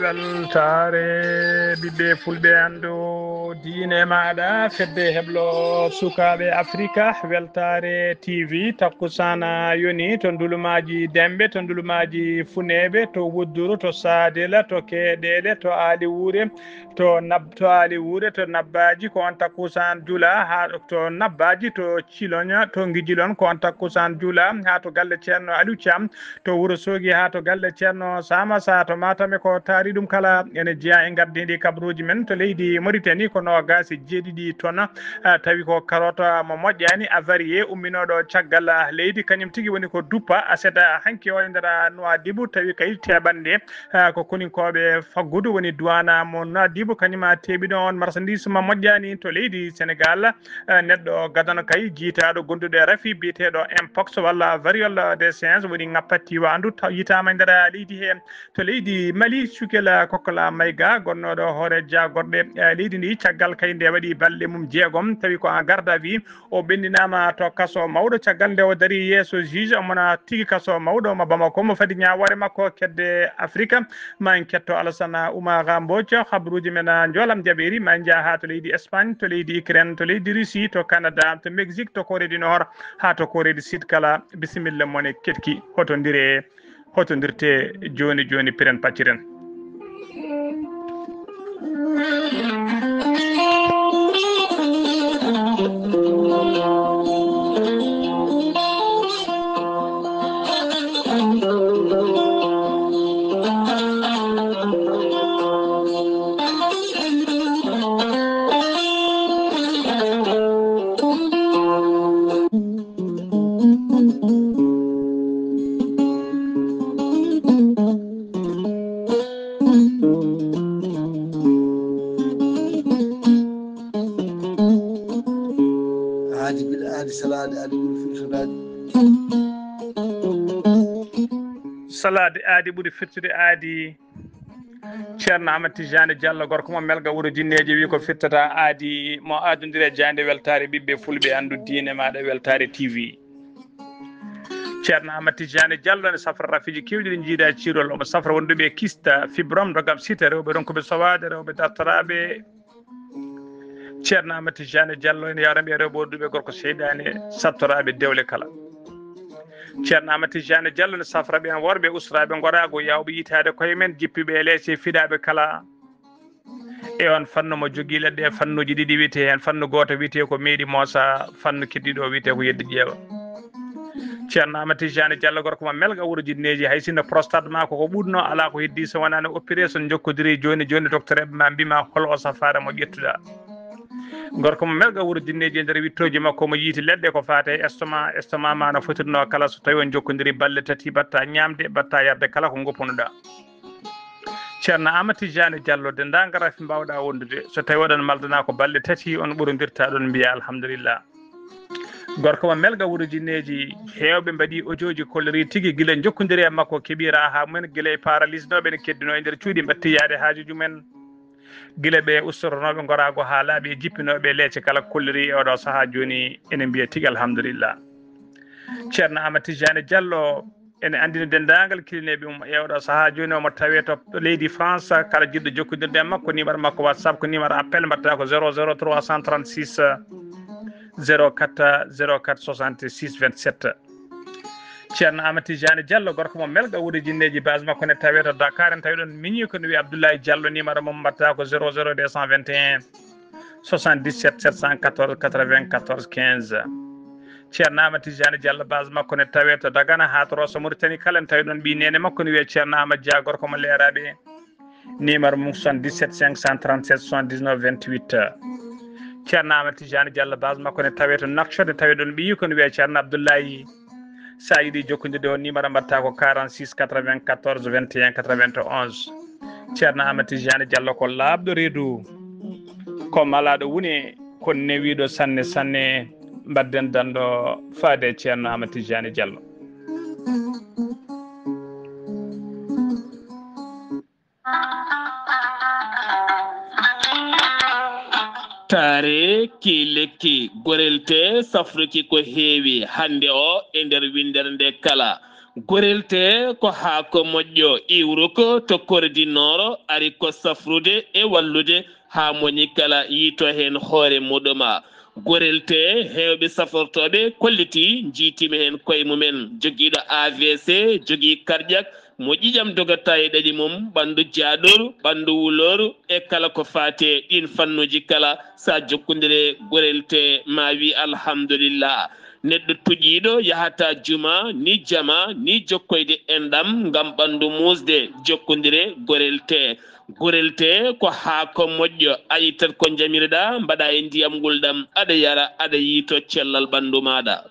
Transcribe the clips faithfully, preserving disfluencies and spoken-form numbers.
Weltaare ɓiɓɓe fulɓe anndu diine maaɗa, fedde heblo sukaaɓe Afrika, weltaare T V, takkusaan yoni to ndulumaaji Dembe, to ndulumaaji Funeeɓe, to Wudduru, to Saadela, to Keeɗeele, to Aali Wuure, to Nab-, to Aali Wuure, to Nabbaaji, ko on takkusaan jula, haa to Nabbaaji, to Ciloña, to Ngijilon, ko on takkusaan jula, haa to galle Ceerno Aliou Thiam, to Wuro Soogi haa to galle Ceerno Sama Sa to Matam e ko taari ɗum kala ene jeyaa e ngardiiɗi kabaruuji men to leydi Mauritanie ko noogaas e jeeɗiɗi ton, ah, tawi ko carotte mo moƴƴaani, avarié umminooɗo caggal, ah, leydi, kañum tigi woni ko duppa aset, ah, hanki o e nder, ah, Nouadhibou, tawi kay teɓanɗe, ah, ko koninkooɓe faggudu woni duwaana mo Nouadhibou, kañum, ah, teɓi ɗon on marchandise mo moƴƴaani to leydi Sénégal. Eh, neɗɗo gadano kay jiitaaɗo gonduɗo e rafi biyeteeɗo Mpox walla variole des singes woni ŋappatti waandu taw yitaama e nder leydi he. To leydi Mali, Cukela Kokola Mayga, gonnooɗo hoore jaagorɗe, eh, leydi ndi, caggal kay nde waɗi balɗe mum jeegom, tawi ko en garde à vue, o ɓenndinaama to kaso mawɗo. Caggal nde o dari yeeso juge, omona tigi kaso mawɗo mo Bamako, mo fadi ñaawoore makko kedde Afrika. Ma en ketto Alassane Oumar Mbodj, habruuji men, ah, njoolam jaɓeeri. Ma en njah haa to leydi Espagne, to leydi Ukraine, to leydi Russie, to Canada, to Mexique, to Corée du Nord, haa to Corée du Sud kala. Bisimilla mon e ketki. Hotondire, hotondirte jooni jooni, piren pacciren. Aadi bil aadi, salaade aadi ɓuri firtoraade. Salaade aadi ɓuri firtude aadi. Ceerno Amadou Tidiane Diallo, gorko mo Melga wuro Jinneeji, wi ko firtata aadi mo adondire jaande weltaare ɓiɓɓe fulɓe, anndu diine maaɗa, weltaare T V. Ceerno Amadou Tidiane Diallo ne safra rafiiji keewɗi ɗi njiida ciirol, omo safra wonduɓe kista, fibrome, dogam sita, rewɓe ronkuɓe sowaade, rewɓe dartoraaɓe. Ceerno Amadou Tidiane Diallo ene yawra ɓe rewɓe wonduɓe gorko seyɗaane, sattoraaɓe dewle kala. Ceerno Amadou Tidiane Diallo ne safra ɓeen worɓe usraaɓe ngoraagu, yawɓe yitaade koye men, jippiɓe e leese, fiɗaaɓe kala. E on fannu mo jogii leɗɗe e fannuuji ɗiɗi, wiyetee heen fannu gooto wiyetee ko meeɗi moosa, fannu keddiiɗo o wiyetee ko yedde ƴeewa. Ceerno Amadou Tidiane Diallo, gorko mo Melga wuro Jinneeji, hay sinno prostate maa ko ko ɓuɗno, alaa ko heddii so wonaa no opéré, so on njokkondirii jooni jooni, doktoreeɓe ma mbii ma hol o safaara mo ƴettuɗaa. Gorko mo Melga wuro Jinneeji, e nder wittooji makko mo yiiti leɗɗe ko faati e estomac, estomac ma no fotirnoo kala, so tawii on njokkondirii balɗe tati, mbaɗtaa ñaamde, mbaɗtaa yarde kala ko ngoppunoɗaa. Ceerno Amadou Tidiane Diallo, denndaangal rafi mbaawɗaa wondude, so tawii oɗon maldana ko balɗe tati, on ɓurondirtaa ɗoon, mbiyaa alhamdulillah. Gorko mo Melga wuro Jinneeji, heewɓe mbaɗii audio ji, kollorii tigi gila njokkondiri e makko, keɓii raha mumen, gila e paralysnooɓe ne keddinoo e nder cuuɗi, mbaɗti yahde haajuuji mumen. Gila ɓe ustortonooɓe ngoraagu haa laaɓi e jippinooɓe leece kala, kollorii e oɗo sahaa jooni, ene mbiya tigi alhamdulillah. Ceerno Amadou Tidiane Diallo, ene anndina denndaangal kilineeɓe mum e oɗo sahaa jooni, omo tawee to leydi France. Kala jiɗɗo jokkondirde e makko, numéro makko WhatsApp ko numéro appel, mbaɗtaa ko zéro zéro trois cent trente-six, zéro quatre, zéro quatre soixante-six vingt-sept. Ceerno Amadou Tidiane Diallo, gorko mo Melga wuro Jinneeji, base makko ne tawee to Dakar. En tawi ɗoon miñi ko no wiya Abdoulaye Diallo, numéro mum mbaɗtaa ko zéro zéro deux cent vingt et un, soixante-dix-sept sept cent quatorze quatre-vingt-quatorze quinze. Ceerno Amadou Tidiane Diallo, base makko ne tawee to Dagana haa to Rosso Mauritanie kala. En tawi ɗoon ɓii neene makko ne wiya Ceerno Amadou Dia, gorko mo Leeraaɓe. Numéro mum soixante-dix-sept cinq cent trente-sept soixante-dix-neuf vingt-huit. Ceerno Amadou Tidiane Diallo, base makko ne tawee to Nouakchott, ne tawee ɗoon ɓiyi ko ne wiya Ceerno Abdoulaye. So a yiɗi jokkondirde o numéro, mbaɗtaa ko quarante-six quatre-vingt-quatorze vingt et un quatre-vingt-onze. Ceerno Amadou Tidiane Diallo ko laaɓɗo reedu, ko malaaɗo wune, ko newiiɗo sanne sanne. Mbaɗden danɗo faade e Ceerno Amadou Tidiane Diallo. Taare ki lekki, gorelte safruki ko heewi hannde o e nder winndere nde kala. Gorelte ko haako moƴƴo iwruko to kordi nooro, ari ko safrude e wallude haa moni kala yiito heen hoore muɗuma. Gorelte, heewɓe safortooɓe kolliti, njiitima heen koye mumen. Jogiiɗo A V C, jogii karƴak, mo ƴiƴam dogata e ɗaɗi mum, ɓanndu jaaɗor, ɓanndu wulor, e kala ko faati e ɗiin fannuuji kala, so a jokkondire Gorelte, ma wi alhamdulillah. Neɗɗo tuƴiiɗo yahata juma, ni jama, ni jokkoyde enɗam ngam ɓanndu muusde, jokkondire Gorelte. Gorelte ko haako moƴƴo, a ittat ko njamirɗa, mbaɗa e ndiyam ngulɗam, aɗa yara, aɗa yiito cellal ɓanndu maaɗa.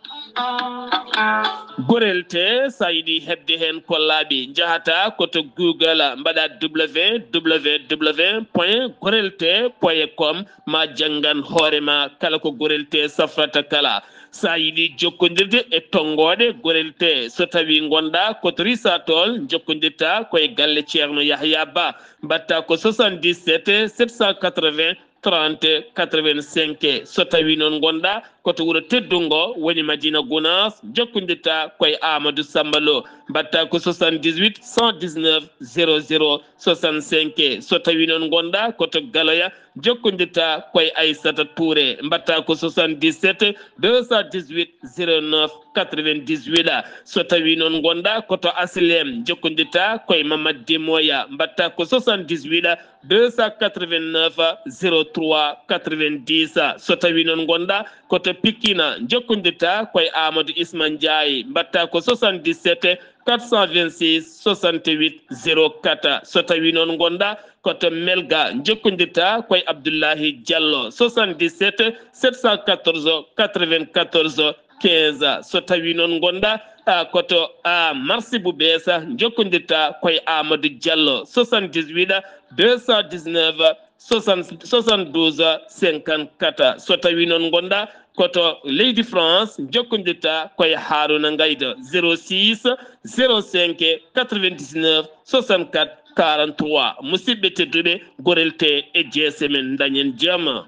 Gorelte, so a yiɗi heɓde heen ko laaɓi, njahata ko to Google, mbaɗa www point gorelte point com, ma janngan hoore ma kala ko Gorelte safrata kala. So a yiɗi jokkondirde e tonngooɗe Gorelte, so tawii ngonɗa ko to Risatol, njokkondirta ko e galle Ceerno Yahya Ba, mbaɗta ko soixante-dix-sept sept cent quatre-vingts trente quatre-vingt-cinq. So tawii noon ngonɗa ko to wuro teddungo, woni Madina Gunaas, njokkondirta ko e Amadou Samba Lo, mbaɗta ko soixante-dix-huit cent dix-neuf zéro zéro soixante-cinq. So tawii noon ngonɗa ko to Galoya, njokkondirta ko e Aissata Touré, mbaɗta ko soixante-dix-sept deux cent dix-huit zéro neuf quatre-vingt-dix-huit. So tawii noon ngonɗa ko to Aslem, njokkondirta ko e Mamad Demoya, mbaɗta ko soixante-dix-huit deux cent quatre-vingt-neuf zéro trois quatre-vingt-dix. So tawii noon ngonɗa ko to Pikine, njokkondirta ko e Amadou Isma Ndiaye, mbaɗta ko soixante-dix-sept quatre cent vingt-six soixante-huit zéro quatre. So tawii noon ngonɗa ko to Melga, njokkondirta ko e Abdoulahi Diallo, soixante-dix-sept sept cent quatorze quatre-vingt-quatorze quinze. So tawii noon ngonɗa, ah, ko to, ah, Marsi bu Beesa, njokkondirta ko e Amadou Diallo, soixante-dix-huit deux cent dix-neuf soixante, soixante-douze cinquante-quatre. So tawii noon ngonɗa ko to leydi France, njokkondirta ko e Haruna Ngaydo, zéro six zéro cinq quatre-vingt-dix-neuf soixante-quatre quarante-trois. Musidɓe tedduɓe, Gorelte e jeese men, dañen jam.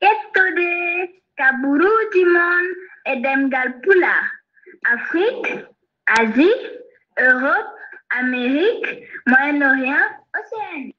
Ƴettude kaɓuruuji mon e ɗemngal Pulaar, Afrique, Asie, Europe, Amérique, Moyen-Orient, Océanie.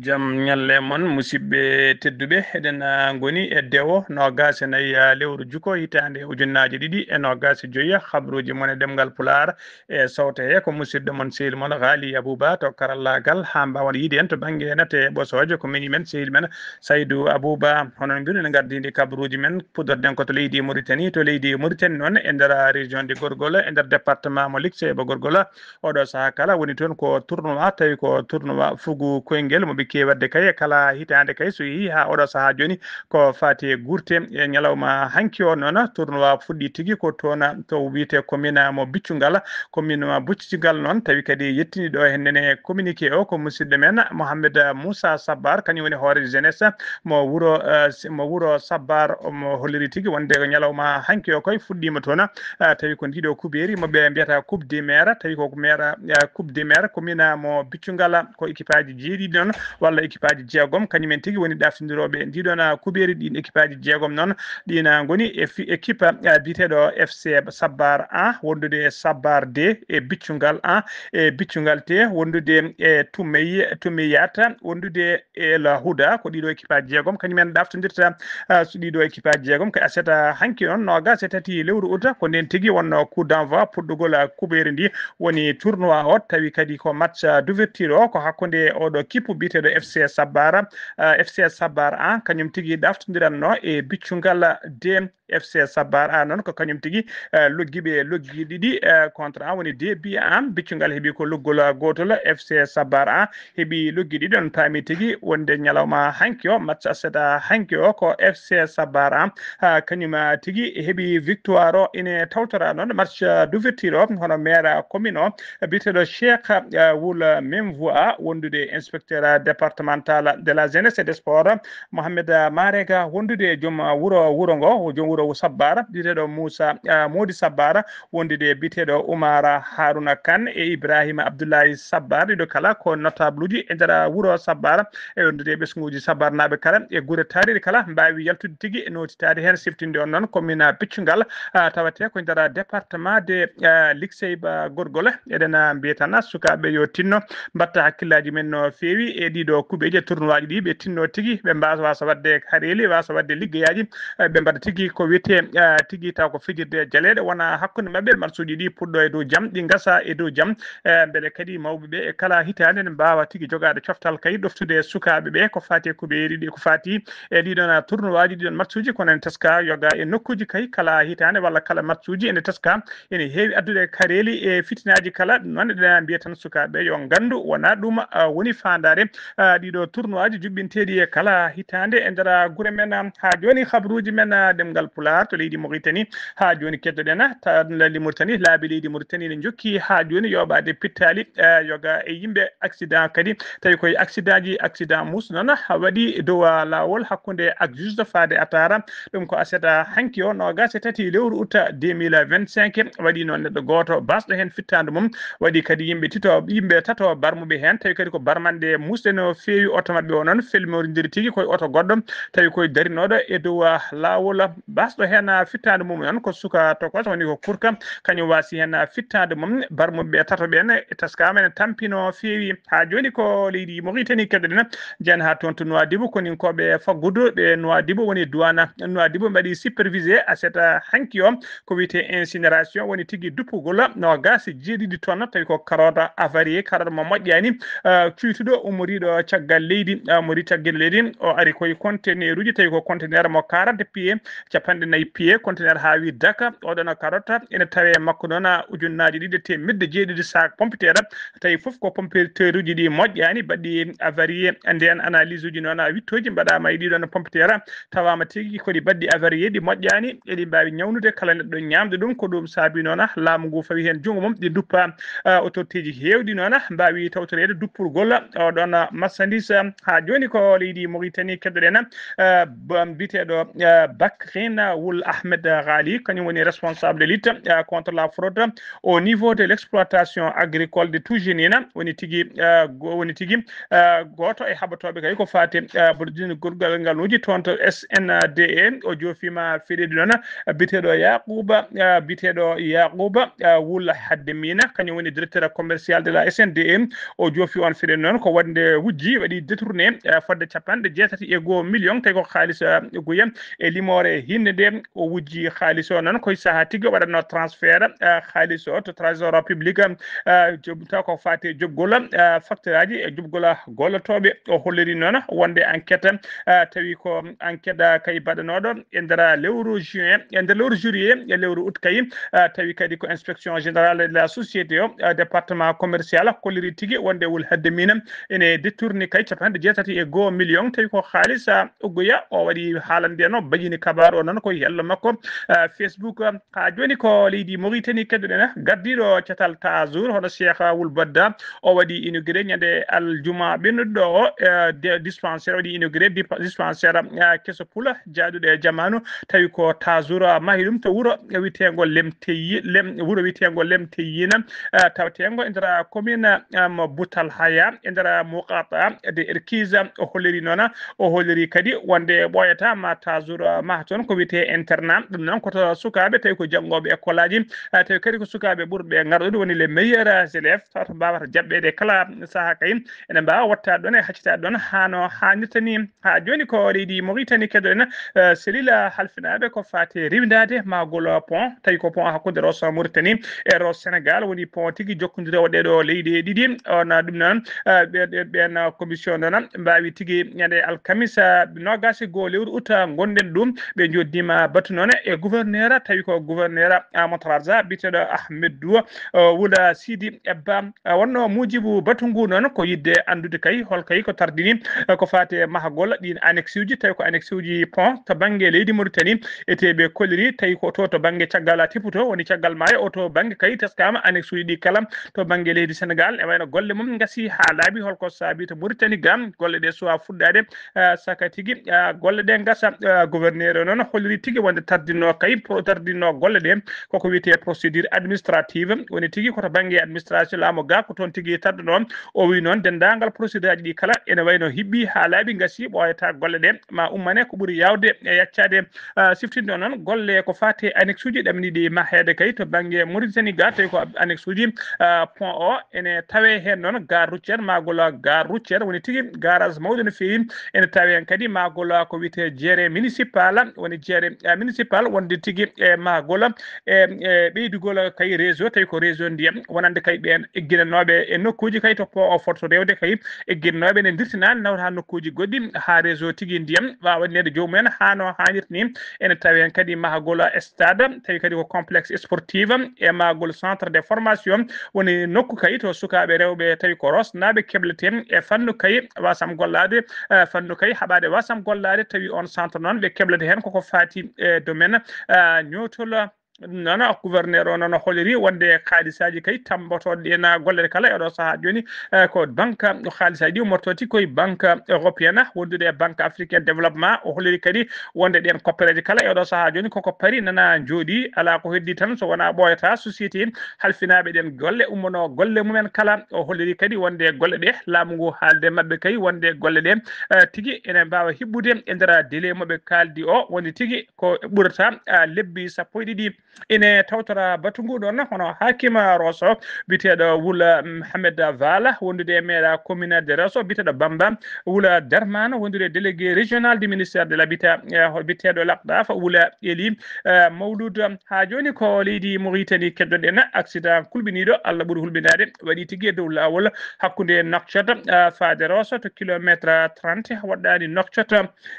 Jam ñalle mon, musidɓe tedduɓe. Eɗen, ah, ngoni e dewo noogaas e nayi, ah, lewru juko, hitaande ujunnaaje ɗiɗi e noogaas e joyi. Habruuji mon e ɗemngal Pulaar e sowte he ko musidɗo mon, sehil mon Ghali Abouba to karallaagal, haa mbaawen yiide en to bannge nate ɓosooje. Ko miñi men, sehil men Saydou Abouba. Hono no mbiruɗen, ngardiindi kabaruuji men, puɗɗorɗen ko to leydi Mauritanie. To leydi Mauritanie noon, e nder région de Gorgol, e nder département mo Likse e Gorgol, oɗo sahaa kala woni toon ko tournoi, tawi ko tournoi fugu koyngel mo ɓe keewi waɗde kay kala hitaande kay. So yehii haa oɗo sahaa jooni, ko faati e gurte. E ñalawma hanki o noon, tournoi fuɗɗi tigi ko toon to wiyetee commune mo Biccungal. Commune mo Biccungal noon, tawi kadi yettini ɗo heen nene communiqué o ko musidɗo men Mohamed Moussa Sabbar, kañum woni hoore jeunesse mo wuro, eh, s-, mo wuro Sabbar. Omo holliri tigi wonde ko ñalawma hanki o koye fuɗɗiima toon, eh, tawi ko ndiɗo kubeeri mo ɓe mbiyata Coupe des Maires, tawi ko maire, eh, Coupe des Maires, commune mo Biccungal, ko équipe aji jeeɗiɗi noon, walla équipe aji jeegom, kañum en tigi woni ɗaftindirooɓe ndiɗon, ah, kubeeri. Ɗiin équipe aji jeegom noon, ɗiin, ah, ngoni e fi-, équipe, ah, biyeteeɗo F C Sabbar un, wondude e Sabbar deux, e Biccungal un, e Biccungal te, wondude e Tumey-, Tumeyat, wondude e El Huda. Ko ɗiɗo équipe aji jeegom, kañum en ɗaftondirta, ah, so ɗiɗo équipe aji jeegom. Ko aset, ah, hanki on, noogas e tati lewru uta, ko ndeen tigi wonno coup d'envoi puɗɗugol, ah, kubeeri ndi. Woni tournoi o, tawi kadi ko match, ah, d'ouverture o, ko hakkunde oɗo kippu biyeteeɗo F C Sabbar, ah, F C Sabbar un, kañum tigi ɗaftondiranno e Biccungal deux. F C Sabbar un noon ko kañum tigi, ah, loggi ɓe loggi ɗiɗi, ah, contre un, woni deux buts à un. Biccungal heɓi ko loggol, ah, gootol, F C Sabbar un heɓi loggi ɗiɗi. On paami tigi wonde ñalawma hanki o, match aset hanki o, ko F C Sabbar un, ah, kañum, ah, tigi heɓi victoire o. Ine tawtora noon match, ah, d'ouverture o, hono maire, ah, commune o, biyeteeɗo Cheikh, ah, Wul Menvoua, wondude inspecteur, ah, départemental de la jeunesse et des sports, Mohamed, ah, Marega, wondude e joom, ah, wuro, wuro ngo, joom wuro Sabbara, biyeteeɗo Moussa, ah, Mody Sabbara, wondude e biyeteeɗo Oumar Harouna Kane e Ibrahima Abdoulaye Sabbara. Ɗiɗo kala ko notableji e nder wuro Sabbara, e wondude e ɓesnguuji Sabbarnaaɓe kala e gure taariiɗe kala mbaawi yaltude tigi e nootitaade heen. Siftinde on noon ko min, ah, Piccungal, ah, tawatee ko e nder département de, ah, Liksey ba Gorgol. Eɗen, ah, mbiya tan, ah, sukaaɓe yo tinno, mbatta hakkillaaji men no feewi e ɗiɗo kuɓeeje, tournoi ji ɗi, ɓe tinno tigi, ɓe mbaawa waasa waɗde kareeli, waasa waɗde liggeyaaji, eh, ɓe mbaɗa tigi ko wiyetee, eh, tigi taw ko fijirde jaleeɗe wona hakkunde maɓɓe, matchuuji ɗi puɗɗo e dow jam, ɗi ngasa e dow jam, eh, mbele kadi mawɓe ɓe e kala hitaande ne mbaawa tigi jogaade coftal kay ɗoftude sukaaɓe ɓe ko faati e kuɓeeri ɗi, ko faati e ɗiɗon tournoi ji, ɗiɗon matchuuji, kono ene teska yoga e nokkuuji kay kala hitaande walla kala matchuuji ene teska ene heewi addude kareeli e fitinaaji kala. Ɗum noon eɗen mbiya tan sukaaɓe yo nganndu wona ɗum, ah, woni faandaare, ah, ɗiɗo tournoi ji juɓɓinteeɗi e kala hitaande e nder gure men, ah, haa jooni habruuji men, ah, ɗemngal Pulaar to leydi Mauritanie. Haa jooni keddoɗen, ah, ta leydi Mauritanie, laabi leydi Mauritanie ne njokki haa jooni yooɓaade pittaali, ah, yoga e yimɓe accident kadi, tawi koye accident ji, accident mus noon, ah, waɗi dow, ah, laawol hakkunde Agjusta faade Atara. Ɗum ko aset hanki o, noogaas e tati lewru uta deux mille vingt-cinq, waɗi noon neɗɗo gooto baasɗo heen fittaandu mum. Waɗi kadi yimɓe tito, yimɓe tato barmuɓe heen, tawi kadi ko barmanɗe musɗe no feewi. Oto maɓɓe o noon felmorindiri tigi koye oto goɗɗo, tawi koye darinooɗo e dow, ah, laawol. Baasɗo heen, ah, fittaandu mum noon ko suka tokos, woni ko kurka, kañum waasi heen, ah, fittaandu mum. Barmuɓe tato ɓeen e taskaama ene tampino feewi. Haa jooni ko leydi Mauritanie keɗoɗen, njeyan haa toon to Nouadhibou, koninkooɓe faggudu ɓe Nouadhibou woni duwana Nouadhibou mbaɗi supervisé aset hanki o ko wiyetee incinération, woni tigi duppugol noogaas e jeeɗiɗi tonnes, tawi ko carotte avariée, carotte mo moƴƴaani, ah, cuytuɗo ummoriiɗo caggal leydi, ah, ummori caggal leydi, o ari koye conteneur uji, tawi ko conteneur mo quarante pieds, capanɗe nayi pieds, conteneur haa wi daka. Oɗon carotte ene tawee makko noon, ah, ujunnaaji ɗiɗi e teemedde jeeɗiɗi sac pompiteer, tawi fof ko pompiteeruuji ɗi moƴƴaani, mbaɗɗi avarié. Ndeen analyse uji noon, wittooji mbaɗaama e ɗiɗon pompiteer, tawaama tigi ko ɗi mbaɗɗi avarié, ɗi moƴƴaani, eɗi mbaawi ñawnude kala neɗɗo ñaamɗo ɗum. Ko ɗum saabi noon laamu ngu fawi heen junngo mum, ɗi nduppa, ah, autorité ji heewɗi noon mbaawi tawtoreede duppurgol oɗon marchandise. Haa jooni ko leydi Mauritanie keɗoɗen, ah, ba-, biyeteeɗo, ah, Bakrin Wul Ahmed Ghali, kañum woni responsable lutte, ah, contre la fraude au niveau de l'exploitation agricole de Tougenina, woni tigi, ah, go-, woni tigi, ah, gooto e haɓotooɓe kay ko faati, ah, burjini gurgal ngaluuji toon to S N D E. O joofiima fiɗeede noon, ah, biyeteeɗo Yaquba, ah, biyeteeɗo Yaquba, ah, Wul Haddemina, kañum woni directeur commercial de la S N D E. O joofi on fiɗeede noon ko waɗde wujji waɗi détourné, ah, fodde capanɗe jeetati e goo million, tawi ko kaalis, ah, guya e limoore hinnde nde. O wujji kaalis o noon koye sahaa tigi o waɗatno transfert, ah, kaalis o to trésor public, ah, joom taw ko faati e joɓgol, ah, facture aji e joɓgol gollotooɓe. O holliri noon wonde enquête, ah, tawi ko enquête, ah, kay baɗanooɗo e nder lewru juin, e nder lewru juillet, e lewru août kay, ah, tawi kadi ko inspection générale de la société o, ah, département commercial kolliri tigi wonde Wul Haddemina ene détourni kay capanɗe jeetati e goo million, tawi ko kaalis, ah, uggoya. O waɗi haalande no bayyini kabaaru o noon ko hello makko, ah, Facebook. Haa jooni ko leydi Mauritanie keɗoɗen, gardiiɗo catal Tazour hono Cheikh Wul Badda, o waɗi inauguré ñande aljuma ɓennuɗo o, eh, de-, dispensaire, waɗi inauguré dip-, dispensaire, eh, keso pula jaaduɗo e jamaanu, tawi ko Tazour mahi ɗum to wuro wiyeteengo Lemteyi-, Lem-, wuro wiyeteengo Lemteyina, eh, taweteengo e nder commune, eh, mo Boutalhaya, e nder muqata de Erkiza. O holliri noon, o holliri kadi wonde ɓooyata ma Tazour, eh, maha toon ko wiyetee internat. Ɗum noon ko to sukaaɓe tawi ko janngooɓe école aji, eh, tawi kadi ko sukaaɓe ɓurɓe ngarɗude woni les meilleurs élèves, tawa to mbaawata jaɓɓeede kala sahaa kay ene mbaawa wattaade ɗoon e haccitaade ɗoon haa no haanirta ni. Haa jooni ko leydi Mauritanie keɗoɗen, eh, selila halfinaaɓe ko faati e rewindaade mahgol pont, tawi ko pont hakkunde Rosso Mauritanie e Rosso Sénégal, woni pont tigi jokkondiroowo ɗee ɗoo leyɗe ɗiɗi. On, ɗum noon, eh, ɓe, ɓe, ɓeen commission noon mbaawi tigi ñande alkamisa noogaas e goo lewru uta ngonɗen ɗum. Ɓe njoddiima batu noon e gouverneur, tawi ko gouverneur Amotraza, biyeteeɗo Ahmed Dua, eh, Wula Sidi Ebba. Eh, wonno muujibu batu ngu noon ko yiɗde anndude kay hol kay ko tardini, eh, ko faati e mahgol ɗiin annexe uji, tawi ko annexe uji pont to bannge leydi Mauritanie, ete ɓe kolliri, tawi ko to, to bannge caggal a tipputo, woni caggal maayo o, to bannge kay teskaama annexe uji ɗi kala, to bannge leydi Sénégal, e wayno golle mum ngasi haa laaɓi, hol ko saabi to Mauritanie ga golle ɗe suwa fuɗɗaade, eh, saka tigi, eh, golle ɗe ngasa. Eh, gouverneur o noon holliri tigi wonde tardinno kay, pro-, tardinno golle ɗe, koko wiyetee procédure administrative. Woni tigi ko to bannge administration laamu ga, ko toon tigi tardunoo. O wi noon denndaangal procédure aji ɗi kala ene wayno hiɓɓi haa laaɓi, ngasi, ɓooyata golle ɗe, ma ummane ko ɓuri yaawde e yaccaade. Ah, siftinde o noon golle ko faati e annexe uji ɗamniiɗi maheede kay to bannge Mauritanie ga, tawi ko annexe uji, ah, pont o ene tawe heen noon gare routière, maagol gare routière, woni tigi garage mawɗo no feewi. Ene tawe heen kadi maagol ko wiyetee jeere municipal, woni jeere, ah, municipal wonde tigi e maagol e, e ɓeydugol kay réseau, tawi ko réseau ndiyam, wonande kay ɓeen egginanooɓe e nokkuuji kay to pont o foti rewde kay, egginanooɓe ne ndirtinaani nawta nokkuuji goɗɗi haa réseau tigi ndiyam waawa neede joomum en haa no haanirta ni. Ene tawi heen kadi mahagol stade, tawi kadi ko complexe sportif, e mahagol centre de formation, woni nokku kay to sukaaɓe rewɓe tawi ko rosnaaɓe kebletee e fannu kay wasam gollaade, eh, fannu kay haɓaade wasam gollaade, tawi on centre noon ɓe keblata heen koko faati e domaine, eh, ñootol. Noon gouverneur o noon holiri wonde kaalisaaji kay tammbotooɗi ɗi ena gollete kala e oɗo sahaa jooni, eh, ko banque, ko kaalisaaji ɗi ummortoo tigi koye banque européenne wondude e banque africaine développement. O holiri kadi wonde ɗeen koppereeje kala e oɗo sahaa jooni koko pari nana njooɗi, alaa ko heddi tan so wonaa ɓooyata société halfinaaɓe ɗeen golle ummanoo golle mumen kala. O holiri kadi wonde golle ɗe laamu ngu haalde maɓɓe kay wonde golle ɗe, eh, tigi ene mbaawa hiɓɓude e nder délai mo ɓe kaaldi o, woni tigi ko ɓurata, ah, lebbi sappo e ɗiɗi. Ene tawtora batu ngu ɗoon hono haakima Rosso biyeteeɗo Wula Mohamed Vala wondude e meeɗa commune de Rosso biyeteeɗo Bamba Wula Darmana wondude e délégué régional du ministère de l'habitat, eh, biyeteeɗo Lakdaf Wula Eli, eh, Mawlud. Haa jooni ko leydi Mauritanie keddoɗen accident kulɓiniiɗo, Allah ɓuri hulɓinaade, waɗi tigi e dow laawol hakkunde Nouakchott, eh, faade Rosso to kilomètre trente waɗɗaani Nouakchott.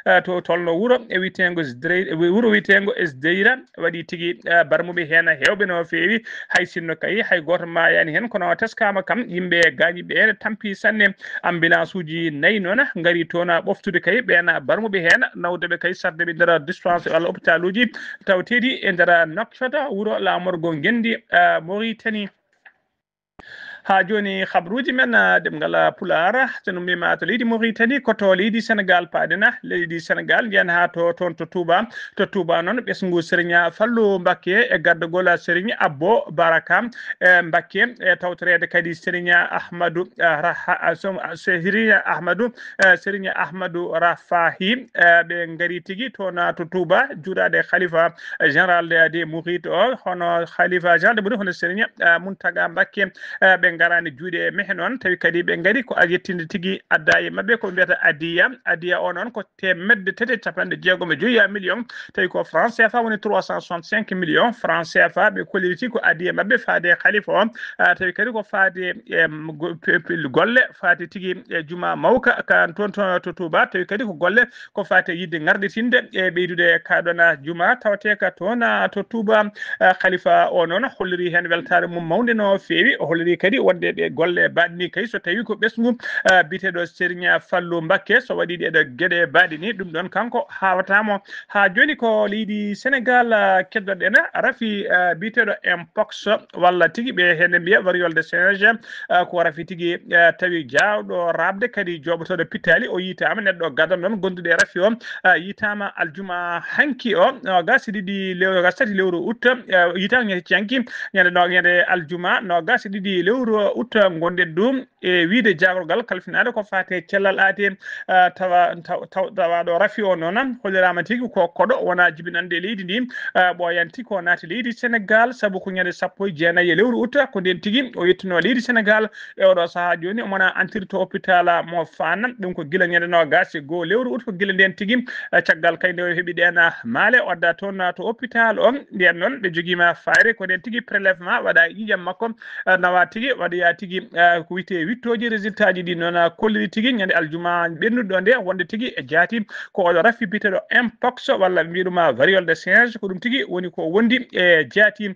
Eh, to tolno wuro e wiyeteengo Sdrey-, wuro wiyeteengo Sdeira waɗi tigi, eh, barmuɓe heen heewɓe no feewi. Hay sinno kay, hay gooto maayaani heen, kono teskaama kam, yimɓe gaañiiɓe heen tampi sanne. Ambulance uji nayi noon ngari toon ɓoftude kay ɓeen barmuɓe heen, nawde ɓe kay sarde ɓe nder dispensaire walla hôpital uji tawteeɗi e nder Nouakchott, wuro laamorgo ngenndi, eh, Mauritanie. Haa jooni, habruuji men, ah, ɗemngal, ah, Pulaar, so no mbiima to leydi Mauritanie, ko to leydi Senegaal paaɗen, ah, leydi Senegaal, njiyen haa to, toon to Touba. To Touba noon, ɓesngu Serigne Fallou Mbacké e gardagol Serigne Abbo Baraka, eh, Mbacké, e tawtoreede kadi Serigne Ahmadou, ah, Raha-, ah, som-, ah, Serigne Ahmadou, eh, Serigne Ahmadou Rafahi, eh, ɓe ngari tigi toon, ah, to Touba, juuraade Khalifa général de, de Mouride o, hono Khalifa général de Mouride, hono Serigne, eh, Mountaga Mbacké, eh, ɓe ngaraani juuɗe mehe noon, tawi kadi ɓe ngari ko a yettinde tigi adda e maɓɓe ko ɓe mbiyata adiya. Adiya o noon ko teemedde tati e capanɗe jeegom e joyi million, tawi ko franc C F A woni trois cent soixante-cinq millions franc C F A ɓe kolliri tigi ko adiya maɓɓe faade e Khalifa o, eh, tawi kadi ko faade e, em, go-, pe-, pe-, golle faade tigi e juma mawka kan toon to, to Touba, tawi kadi ko golle ko faati e yiɗde ŋarɗitinde e ɓeydude ka ɗoon, ah, juma tawateeka toon, ah, to Touba. Ah, Khalifa o noon holliri heen weltaare mum mawnde no feewi. O holliri kadi wonde ɗe golle baaɗe ni kay so tawi ko ɓesngu, ah, biyeteeɗo Serigne Fallou Mbacké so waɗi ɗeɗo geɗe baaɗe ni, ɗum ɗoon kanko hawata mo. Haa jooni ko leydi Senegaal, ah, keddoɗen rafi, ah, biyeteeɗo Mpox walla tigi ɓe heen mbiya variole de singe, ah, ko rafi tigi, ah, tawi jaawɗo raɓde kadi jooɓotooɗo pittaali. O yiytaama neɗɗo gadam noon gonduɗo e rafi o, ah, yiytaama aljuma hanki o, noogaas e ɗiɗi lew-, noogaas tati lewru août, ah, yiytaama ñande hanki, ñande no-, ñande aljuma noogaas e ɗiɗi lewru août ngonɗen ɗum e wiyde jaagorgal kalfinaade ko faati e cellal aati, ah, tawa, taw-, taw-, tawaaɗo rafi o noon holliraama tigi ko koɗo wonaa jibinande e leydi ndi, ah, ɓooyanti ko naati leydi Senegaal, sabu ko ñande sappo e jeenayi e lewru août, ko ndeen tigi o yettunoo leydi Senegaal. E oɗo sahaa jooni, omo wona entretien to hôpital mo Fann. Ɗum ko gila ñande noogaas e goo lewru août, ko gila ndeen tigi, eh, caggal kay nde o heɓi ɗeen, ah, maale, o adda toon, ah, to hôpital o. Ndeen noon, ɓe jogiima fayre, ko ndeen tigi prélèvement waɗa e ƴiiƴam makko, eh, nawa tigi, waɗoya tigi, eh, ko wiyetee wittooji, résultat ji ɗi noon, ah, kolliri tigi ñande aljuma ɓennuɗo nde, wonde tigi e jaati ko oɗo rafi biyeteeɗo Mpox walla ɓe mbiya ɗum, ah, variole de singe, ko ɗum tigi woni ko wondi e jaati.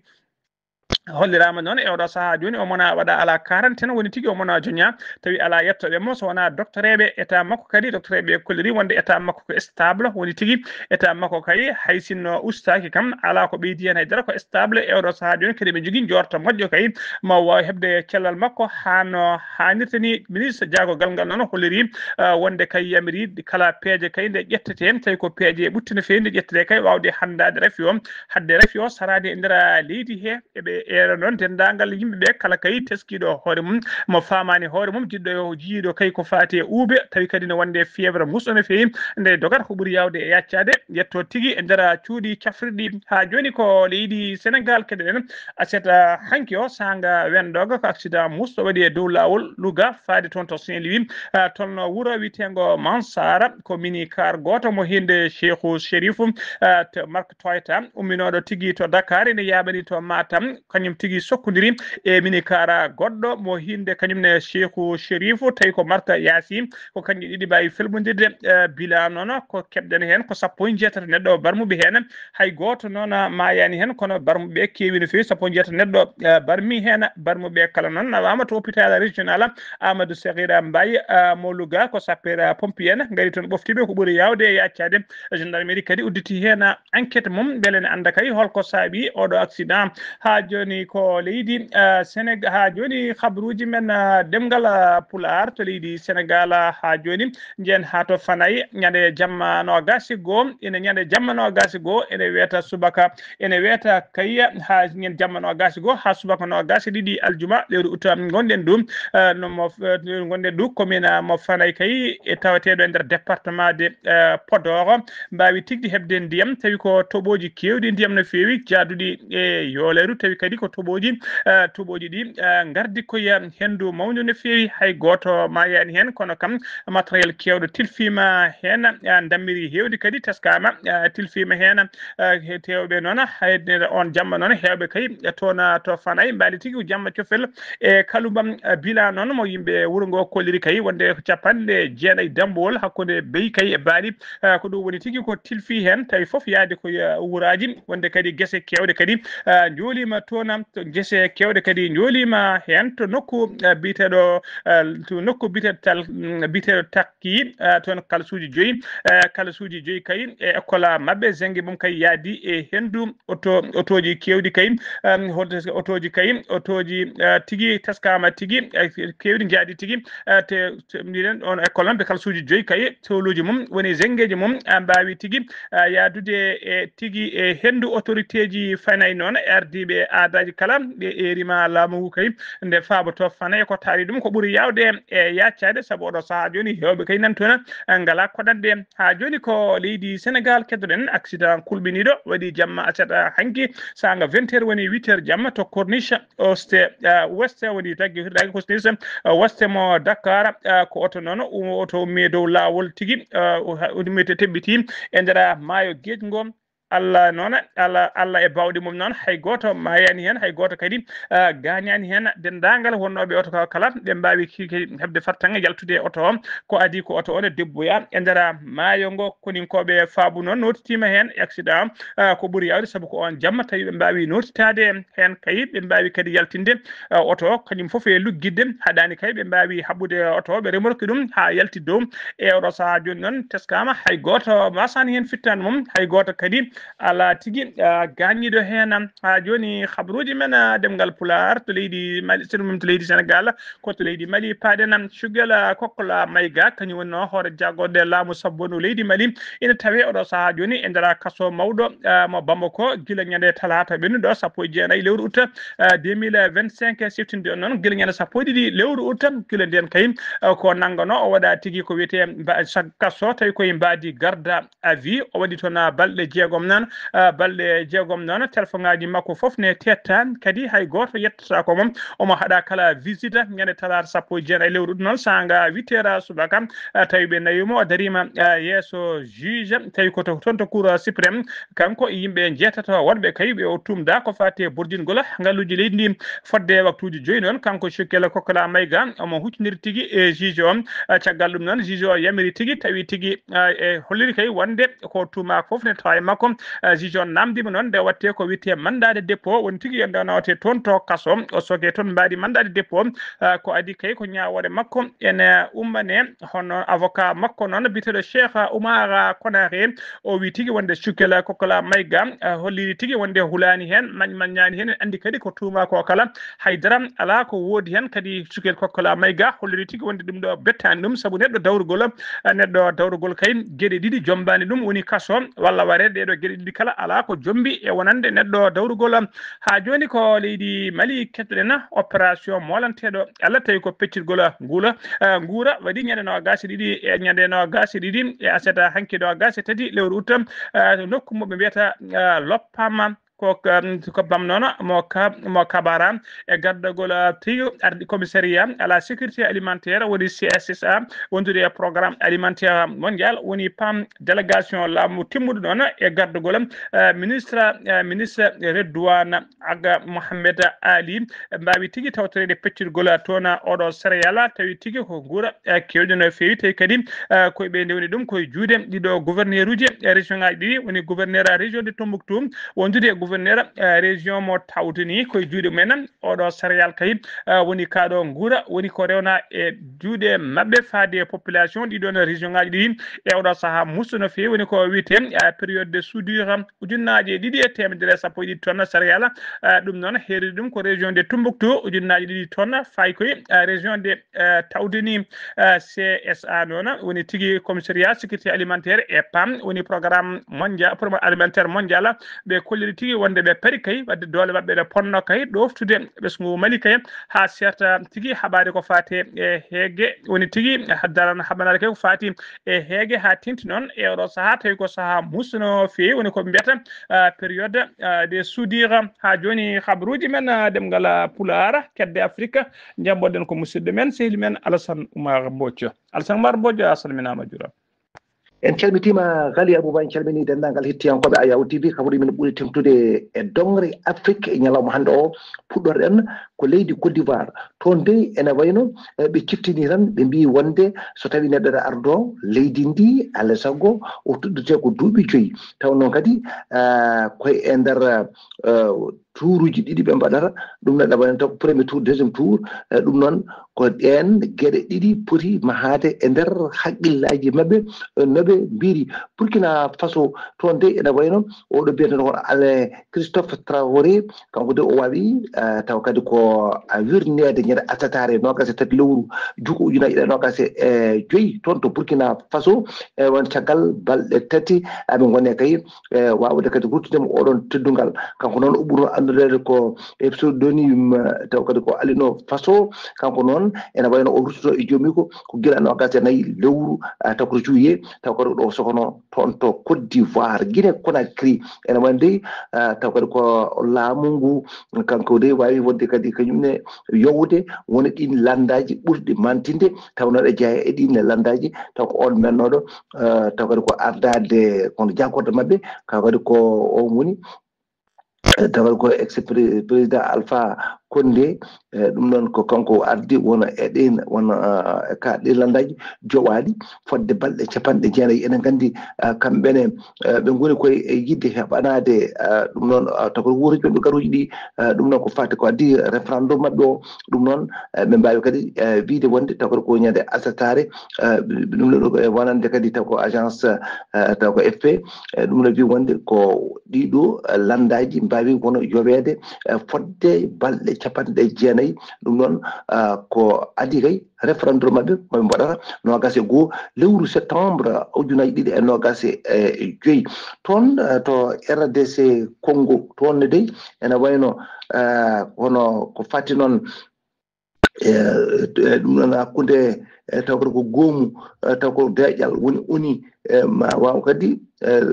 Holliraama noon e oɗo sahaa jooni, o mona waɗa alaa quarantaine, woni tigi o mona joña, tawi alaa yettoɓe mo so wonaa doctoreeɓe état makko. Kadi doctoreeɓe kolliri wonde état makko ko stable, woni tigi état makko kay hay sinno ustaaki kam, alaa ko ɓeydi heen haydara, ko stable e oɗo sahaa jooni. Kadi ɓe njogii njoorto moƴƴo kay, ma waawi heɓde cellal makko haa no haanirta ni. Ministre jaagogal ngal noon holliri, ah, wonde kay yamiri kala peeje kay nde ƴettete, tawi ko peeje ɓutte no feewi nde ƴettete kay, waawde hanndaade rafi o, hadde rafi o saraade e nder leydi he. Eɓe eero noon denndaangal yimɓe ɓe kala kay teskiiɗo hoore mum, mo faamaani hoore mum, jiɗɗo yo jiiɗo kay ko faati e uube, tawi kadi no wonde fièvre musɗo no feewi, nde dogata ko ɓuri yaawde e yaccaade, yetto tigi e nder cuuɗi cafrirɗi. Haa jooni ko leydi Senegaal keɗoɗen, aset hanki o saanga wendooga ko accident musɗo waɗi e dow laawol Louga faade toon to Saint-Louis, ah, toon no wuro wiyeteengo Mansara, ko mini car gooto mo hinde Cheikhou Chérifou, ah, to marque Toyota, umminooɗo tigi to Dakar, ene yaaɓani to Matam, kañum tigi sokkodiri e mini car goɗɗo mo hinde kañum ne Cheikhou Chérifou, tawi ko marque Yasi, ko kañƴe ɗiɗi mbaawi felɓondirde, eh, bila noon ko keɓɗen heen ko sappo e jeetati neɗɗo barmuɓe heen, hay gooto noon maayaani heen, kono barmuɓe keewi no feewi, sappo e jeetati neɗɗo, eh, barmi heen, barmuɓe kala noon nawaama to hôpital régional Amadou Sakhira Mbaye, eh, mo Louga, ko sapeur pompier en ngari toon ɓoftiɓe ko ɓuri yaawde e yaccaade. Gendarmerie kadi udditi heen enquête mum, mbele ne annda kay holko saabi oɗo accident. Haa jooni ko leydi, eh, Sénégal, haa jooni habruuji men, eh, ɗemngal, eh, Pulaar to leydi Senegaal, eh, haa jooni njeen haa to Fanay, ñande jamma noogaas e goo, ene ñande jamma noogaas e goo, ene weeta subaka, ene weeta kay haa ñande jamma noogaas e goo, haa subaka noogaas e ɗiɗi aljuma lewru ut ngonɗen ɗum, eh, no mo, eh, ngonɗen ɗum commune, eh, mo Fanay kay e taweteeɗo e nder département de, eh, Podor, mbaawi tigi heɓde ndiyam, tawi ko toɓooji keewɗi ndiyam no feewi, jaaduɗi e yooleeru, tawi kadi ko toɓooji, eh, toɓooji ɗi, eh, ngardi ko e henndu mawndu no feewi, hay gooto maayaani heen, kono kam matériel keewɗo tilfiima heen, eh, ndammiri heewndi kadi teskaama, eh, tilfiima heen, eh, he-, teewɓe noon, hay on jamma noon, heewɓe kay toon, eh, to Fanay mbaali tigi ko jamma cofel e Kalubam, eh, bila noon mo yimɓe wuro ngo kolliri kay wonde ko capanɗe jeenayi dammbowol hakkunde beyi kay e baali. Eh, ko ɗum woni tigi ko tilfi heen, tawi fof yaadi ko, eh, wuraaji, wonde kadi gese keewɗe kadi, eh, njooliima toon, to gese keewɗe kadi njooliima heen to nokku, eh, biyeteeɗo, eh, to nokku biyeteeɗo tal-, mm, biyeteeɗo Takki, eh, toon kalsuuji joyi, eh, kalsuuji joyi kay e école maɓɓe, zingue mum kay yaadi e henndu, oto, otooji keewɗi kay, em, hoto otooji kay, otooji, eh, tigi teskaama tigi, eh, keewɗi njaadi tigi, eh, te, te, mbiɗen on école noon, ɓe kalsuuji joyi kay, towluuji mum, woni zingueji mum, eh, mbaawi tigi, eh, yaadude e tigi e henndu. Autorité ji Fanay noon, ardiiɓe aadaaji kala, ɓe eeriima laamu ngu kay, nde faaboto Fanay ko taari ɗum, ko ɓuri yaawde e yaccaade, sabu oɗo sahaa jooni heewɓe kay nan toon, eh, ngalaa koɗanɗe. Haa jooni ko leydi Senegaal keɗoɗen, accident kulɓiniiɗo waɗi jamma aset hanki, saanga vingt heures woni huit heures jamma to corniche Oste, ah, Weste woni taggi firdaaki Kosnis, ah, Weste mo Dakar, ah, ko oto noon, um, oto ummi e dow laawol tigi, ah, o ha-, o ummi to tebbiti e nder maayo geej ngo. Allah noon, Allah, Allah e baawɗe mum noon, hay gooto maayaani heen, hay gooto kadi, ah, gaañaani heen. Denndaangal wonnooɓe oto ka-, kala, ɓe mbaawi ki-, ki-, heɓde fartaŋŋe yaltude e oto o. Ko adii ko oto o ne debboya e nder maayo ngo. Koninkooɓe faabu noon nootitiima heen e accident, ah, ko ɓuri yaawde, sabu ko oon jamma tawi ɓe mbaawi nootitaade heen kay, ɓe mbaawi kadi yaltinde, ah, oto o, kañum fof e luggitde. Haɗaani kay ɓe mbaawi haɓɓude oto o, ɓe remorki ɗum haa yalti dow. E oɗo sahaa jooni noon teskaama, hay gooto waasaani heen fittaandu mum, hay gooto kadi alaa tigi, ah, gaañiiɗo heen. Haa jooni, habruuji men, ah, ɗemngal Pulaar to leydi Mali, sirmum to leydi Senegaal, ko to leydi Mali paaɗen. Cugel, ah, Kokkola Mayga, kañum woni hoore jagorɗe laamu sabbonu leydi Mali, ina tawee oɗo sahaa jooni e nder kaso mawɗo, ah, mo Bamako, gila ñande talaata ɓennuɗo, sappo e jeenayi lewru ut, ah, deux mille vingt-cinq, siftinde on noon, gila ñande sappo e ɗiɗi lewru ut, gila ndeen kay, ah, ko nanngano o waɗa tigi ko wiyetee mba-, sa-, kaso, tawi koye mbaadi garda à vue, o waɗi toon, ah, balɗe jeegom noon, ah, balɗe jeegom noon, telefoŋaaji makko fof ne tetta, kadi hay gooto yettataako mo. Omo haɗa kala visite ñande talaata sappo e jeenayi lewru ut noon, saanga huit heures subaka, ah, tawi ɓe nawi mo, o dariima, ah, yeeso juge, tawi ko to, toon to Cour suprême, kanko e yimɓe njeetato wonɓe kay ɓe o tumda ko faati e burjingol ngalluuji leydi ndi. Fodde waktuuji joyi noon, kanko Cukkel Kokkola Mayga, omo huccondiri tigi e juge o. Ah, caggal ɗum noon, juge o yamiri tigi, tawi tigi, ah, e holliri kay wonde ko tuumaaka fof ne tawa e makko. Eh, juge on namdima noon nde watte ko wiyetee mandat de dépôt, woni tigi yo nde nawete toon to kaso, o soge toon mbaadi mandat de dépôt. Eh, ko adi kay ko ñaawoore makko ene ummane, hono avocat makko noon biyeteeɗo Cheikh Oumar Konaré, o wi tigi wonde Cukel Kokkola Maïga, eh, holliri tigi wonde hulaani heen, mañ-, maññaani heen, andi kadi ko tuuma ko kala, haydara alaa ko woodi heen. Kadi Cukel Kokkola Maïga holliri tigi wonde ɗum ɗo bettaani ɗum, sabu neɗɗo dawrugol, eh, neɗɗo dawrugol kay geɗe ɗiɗi jombaani ɗum, woni kaso walla wareede. Ɗeɗo geɗe ɗiɗi kala alaa ko jombi e wonande neɗɗo dawrugol. Haa jooni ko leydi Mali kettoɗen, opération moolanteeɗo Allah tawi ko peccirgol nguula, eh, nguura waɗi ñande noogaas e ɗiɗi, e ñande noogaas e ɗiɗi e aset hanki noogaas e tati lewru ut, eh, nokku mo ɓe mbiyata, eh, Loppama. Ko, um, ko bam noon mo ka-, mo kabara e gardagol, uh, tigi ardi commissariat à la sécurité alimentaire, woni C S S A, wondude e programme alimentaire mondial, woni pam délégation laamu timmuɗo ɗoon e gardagol, uh, ministre, uh, ministre Redouane Aga Mohamed Ali, mbaawi tigi tawtoreede peccirgol toon oɗo céréale, tawi tigi ko nguura, uh, keewɗo no feewi, tawi kadi, uh, koye ɓe ndewni ɗum koye juuɗe ɗiɗo gouverneur uji e région ngaji ɗiɗi, woni gouverneur région de Tombouctou, wondude e gouverneur, eh, région mo tawtini koye juuɗe mumen. Oɗo céréale kay, eh, woni kaɗo nguura, woni ko rewna e juuɗe maɓɓe faade e population ɗi ɗon région ngaji ɗi. E oɗo saha musto no feewi, woni ko wiyete, eh, période de soudure, ujunnaji e ɗiɗi e temedere e sappo e ɗiɗi tonnes céréale. Eh, ɗum noon heeriri ɗum ko région de Tombouctou, ujunnaji ɗiɗi tonnes, fayi koye, eh, région de eh, tawdini, eh, C S A noon, woni tigi commissariat sécurité alimentaire e pam, woni programme mondial, programme alimentaire mondial, ɓe kolliri tigi wonde ɓe pari kay, wadde doole maɓɓe ɗe ponno kay ɗoftude ɓesngu Mali kay, haa serta tigi haɓaade ko faati e heege, woni tigi daran haɓanaade kay ko faati e heege, haa tinti noon e oɗo saha, tawi ko saha musuno feewi, woni ko mbiyata, eh, période, eh, de soudure. Haa jooni, habaruuji men, eh, ɗemngal, eh, Pulaar, kedde Afrique, njamboɗen ko musidɗo men, sehil men Alassane Oumar Mbodj. Alassane Oumar Mbodj, a salminaama, a juuraama. En calmitiima, Ghali Abouba, en calminii denndaangal hettiyankooɓe Ayaw T V, kabaruuji men ɓuri teeŋtude e doŋre Afrique e ñalawma hannde o. Puɗɗorɗen ko leydi Côte d'Ivoire. Toon dey ene wayno, eh, ɓe ciftini tan, ɓe mbiyi wonde so tawii neɗɗo ene ardoo leydi ndi, alaa e sago o toɗɗitee ko duuɓi joyi. Taw noon kadi, eh, koye e nder, eh, tuuruuji ɗiɗi ɓe mbaɗata, ɗum ne ɗaɓɓa en taw ko premier tour, deuxième tour, eh, ɗum noon ko ɗeen geɗe ɗiɗi poti mahaade e nder haqqillaaji maɓɓe, eh, no ɓe mbiri. Burkina Faso, toon de ene wayno oɗo biyeteeɗo ko Alain Christophe Traoré, kanko de o waawi, eh, taw kadi ko, eh, wirneede ñande asataare noogaas e tati lewru juko ujunaaji ɗiɗi e noogaas e joyi toon to Burkina Faso, eh, won caggal balɗe tati, aɓe ngone kay, e waawde kadi ruttude mo oɗon teddungal. Kanko noon o ɓuri anndudeede ko e pseudonyme, eh, taw kadi ko Alino Faso. Kanko noon ene wayno o ruttoto e joomi ko, ko gila noogaas e nayi lewru, eh, taw ko juillet, taw kadi ɗo sokono toon to Côte d'Ivoire, Guinée Conakry. Ene wayno dey, eh, taw kadi ko laamu ngu, kanko dey waawi wonde kadi kañum ne yowde wona ɗiin lanndaaji ɓurɗi mantinde, taw noon e jeyaa e ɗiin ne lanndaaji, taw ko on mennooɗo, eh, taw kadi ko ardaade kono jaagorɗe maɓɓe, kaw kadi ko on woni, eh, taw kadi ko ex pré-, président Alpha Condé, eh, ɗum noon ko kanko ardi wona e ɗiin, wona, eh, e ka ɗiin lanndaaji jowaali fodde balɗe capanɗe jeenayi. Eɗen nganndi, eh, kamɓe ne, eh, ɓe ngoni koye e yiɗde heɓanaade, eh, ɗum noon, eh, taw kadi wuuruuji maɓɓe garuuji ɗi, eh, ɗum noon ko faati ko addi référendum maɓɓe o, ɗum noon, eh, ɓe mbaawi kadi, eh, wiyde wonde taw kadi ko ñande asataare, eh, ɓe, ɓe ɗum ɗo, eh, wonande kadi taw ko agence, eh, taw ko F P, eh, ɗum ɗo wi wonde ko ɗiɗo, eh, lanndaaji mbaawi kono yoweede, eh, fodde balɗe capanɗe jeenayi. Ɗum noon, eh, ko adii kay référendum maɓɓe mo ɓe mbaɗata noogaas e goo lewru septembre ujunaaji ɗiɗi e noogaas e joyi. Toon, eh, to R D C Congo, toon ne dey ene wayno, eh, kono ko fati noon, eh, eh, ɗum noon hakkunde, eh, taw ko goomu, eh, taw ko deeƴal woni, woni, eh, ma waaw kadi, eh,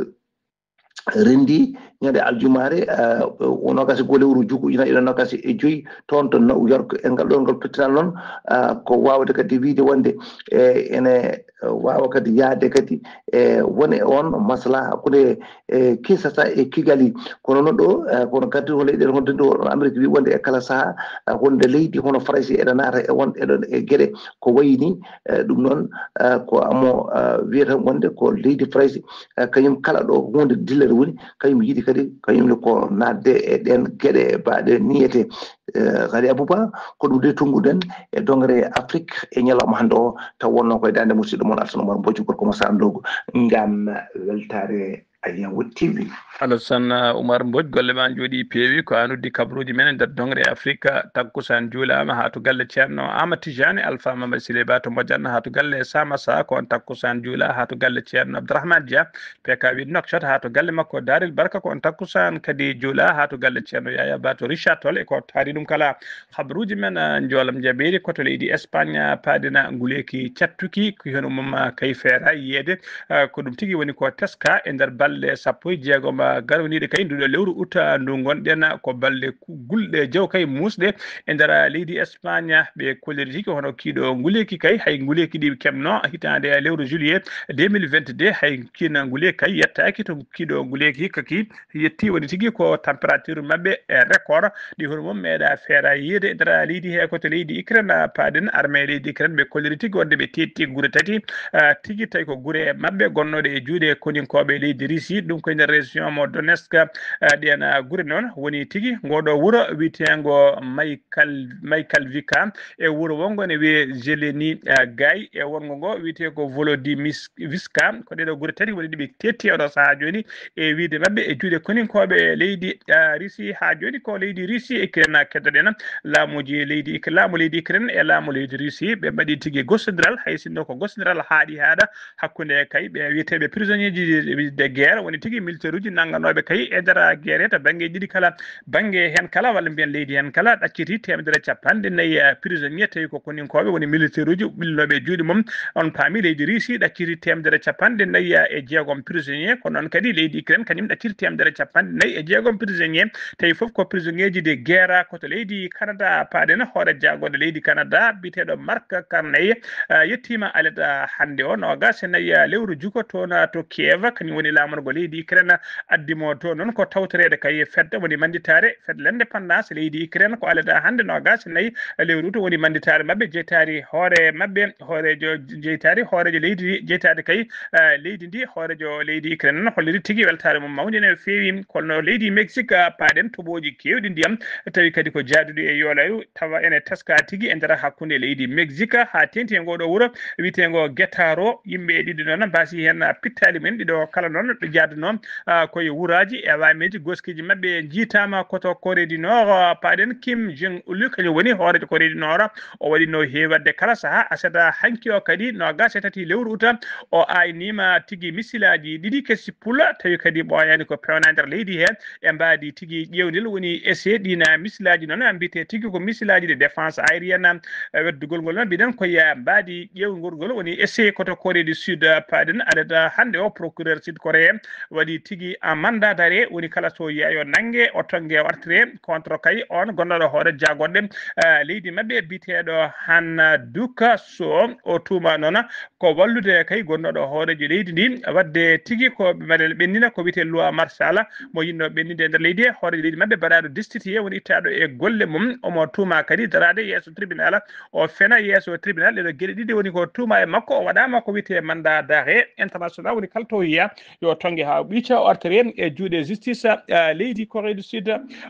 renndi ñande aljumaare, ah, o nogas e goo lewru jugu ina ina nogas e joyi toon to New York. E ngal ɗoon ngal tottinal noon, ah, ko waawde kadi wiyde wonde, e, ene waawa kadi yahde kadi e wone e oon maslaha hakkunde, e, Kinshasa e Kigali. Kono noon ɗo, e, kono kadi ko leyɗeele hono denndo Amérique wi wonde e kala sahaa, e, wonde leydi hono Farayse ene naata e won, e ɗon e geɗe ko wayi ni, e, ɗum noon, e, ko amo, e, wiyata wonde ko leydi Farayse, e, kañum kala ɗo huunde dillere woni, kañum yiɗi kadi, kañum ne ko naatde e ɗeen geɗe baaɗe niyete. E, Ghali Abouba, ko ɗum de tunnguɗen e dongre Afrique e ñalawma hannde o, taw wonno koye daande musidɗo mon Alsan Oumar Mbodj, gorko mo Sara Ndogo, ngam weltaare Ayawo T V. Alassane Oumar Mbodj, golle ma njooɗi peewi, ko an uddi kabaruuji men e nder dongre Afrique. Takkusaan juulaama haa to galle Ceerno Amadou Tidiane, Alpha Mamadou Siley Ba to Modiane, haa to galle Samassa, ko on takkusaan juula haa to galle Ceerno Abdourahmane Dia, P K huit Nouakchott, haa to galle makko Darel Barka, ko on takkusaan kadi juula haa to galle Ceerno Yaya Ba to Richard Toll, e ko taari ɗum kala. Habaruuji men, ah, njoolam jabeeri ko to leydi Espagne, ah, paaɗen, ah, nguleeki cattuki, ko hono mum, ah, kay feera yiyeede. Ah, ko ɗum tigi woni ko teska e nder balɗe sappo e jeegom, ah, garwaniiɗe kay nduɗo lewru uta ndu ngonɗen, ah, ko balɗe ku-, gulɗe jaw kay muusɗe e nder, ah, leydi Espagne. Ɓe kolliri tigi hono kiiɗo nguleeki kay, hay nguleeki ɗi keɓno hitaande lewru juillet deux mille vingt-deux, hay kiina nguleeki kay yettaaki to kiiɗo nguleeki hikka ki yetti, woni tigi ko température maɓɓe e record. Ɗi hono mum meeɗa feera yiide e nder leydi he, ko to leydi Ukraine, ah, paaɗen armée leydi Ukraine, ɓe kolliri tigi wonde ɓe teetti gure tati, ah, tigi tawi ko gure maɓɓe gonnooɗe e juuɗe koninkooɓe leydi Russie, ɗum ko e nder région mo Donetsk. Ah, ɗeen, ah, gure noon woni tigi ngoɗo wuro wiyeteengo Maykal-, Maykalvika, e wuro wonngo ne wiyee Zeleni, ah, Gay, e wonngo ngo wiyetee ko Volodymyr Viska. Ko ɗeɗo gure tati woni ɗi ɓe teetti oɗo sahaa jooni e wiyde maɓɓe e juuɗe koninkooɓe leydi, ah, Russie. Haa jooni ko leydi Russie e Ukraine keddoɗen. Laamuuji leydi Uk-, laamu leydi Ukraine e laamu leydi Russie ɓe mbaɗi tigi gostondiral, hay sinno ko gostondiral haaɗi haaɗa hakkunde kay ɓe wiyeteeɓe prisonnier ji de guerre, woni tigi militaire uji nannganooɓe kay e nder guerre he to bannge ɗiɗi kala. Bannge heen kala, walla mbiyen leydi heen kala, ɗacciti teemedere capanɗe nayi, eh, prisonnier, tawi ko koninkooɓe woni militaire uji ɓillooɓe e juuɗe mum. On paami leydi Russie ɗacciti teemedere capanɗe nayi, eh, e jeegom prisonnier, ko noon kadi leydi Ukraine kañum ɗacciti teemedere capanɗe nayi e jeegom prisonnier, tawi fof ko prisonnier ji de guerre. Ko to leydi Canada paaɗen, hoore jaagorɗe leydi Canada biyeteeɗo Mark Carney, eh, yettiima alet, eh, hannde o noogas e nayi, eh, lewru juko toon, eh, to Kiev, kañum woni laamorgo leydi Ukraine. Addi mo to noon ko tawtoreede kay fedde woni mannditaare, fedde l'indépendance leydi Ukraine, ko alada hannde noogas e nayi lewru uta woni mannditaare maɓɓe, jeytaari hoore maɓɓe, hooreejo jeytaari, hooreejo leydi ndi, jeytaade kay, eh, leydi ndi, hooreejo leydi Ukraine noon holliri tigi weltaare mum mawnde no feewi. Kono leydi Mexique, ah, paaɗen toɓooji keewɗi ndiyam, tawi kadi ko jaaduɗi e yoolaaru, tawa ene teska tigi e nder hakkunde leydi Mexique haa teeŋti e ngoo ɗoo wuro wiyeteengo Guettaro. Yimɓe ɗiɗo noon mbaasi heen, ah, pittaali mum en ɗiɗo kala noon ɓe njaadunoo, ah, koye wuraaji e laameeji. Goskiiji maɓɓe njiitaama ko to Corée du Nord, ah, paaɗen Kim Jong-un, kañum woni hooreejo Corée du Nord. O waɗino heewatde kala sahaa, aset hanki o kadi, noogas e tati lewru uta, o ayniima tigi misilaaji ɗiɗi kesi pula, tawi kadi ɓooyaani ko peewnaa nder leydi he. E mbaadi tigi ƴeewndel woni essai ɗiin misilaaji noon, mbiyetee tigi ko misilaaji de défense aérienne. E weddugol ngol noon, mbiɗen ko e mbaadi ƴeewngol ngol woni essai ko to Corée du Sud, paaɗen alet hannde o, procureur Sud Corée waɗi tigi, ah, mandat d'arrêt, woni kala so yeeyo nannge, o tonnge, o artire contre kay on gonnooɗo hoore jaagorɗe, ah, leydi maɓɓe biyeteeɗo Han Duka Soo. O tuuma noon ko wallude kay gonnooɗo hooreejo leydi ndi, waɗde tigi ko mbaɗel ɓennina ko wiyetee loi Marshall, mo yiɗno ɓenninde e nder leydi he. Hooreejo leydi maɓɓe baɗaaɗo destitué woni ittaaɗo e golle mum. Omo tuuma kadi daraade yeeso tribunal, o fena yeeso tribunal. Ɗeɗo geɗe ɗiɗi woni ko tuuma e makko. O waɗaama ko wiyetee mandat d'arrêt international, woni kala to yiya yo tonnge haa ɓiica, o artire e juuɗe justice, ah, leydi Corée du Sud.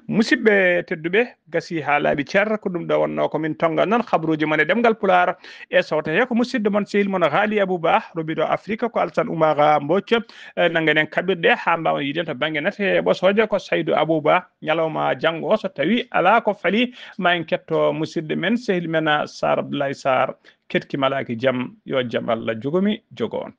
Musidɓe tedduɓe, gasi haa laaɓi cer, ko ɗum ɗo wonnoo ko min tonnga noon habaruuji mon e ɗemngal Pulaar. E sawto he ko musidɗo mon, sehil mon Ghali Abou Ba, robiɗo Afrique ko Alsan Oumar Mbodj. Eh, nanngen en kaɓirɗe haa mbaawen yiiden to bannge nate ɓosooje ko Saydou Abou Ba. Ñalawma janngo o, so tawii alaa ko falii, ma en ketto musidɗo men, sehil men, ah, Sar Abdoulaye Sarr. Keɗki malaaki jam, yo jam Allah jogo mi, jogo on.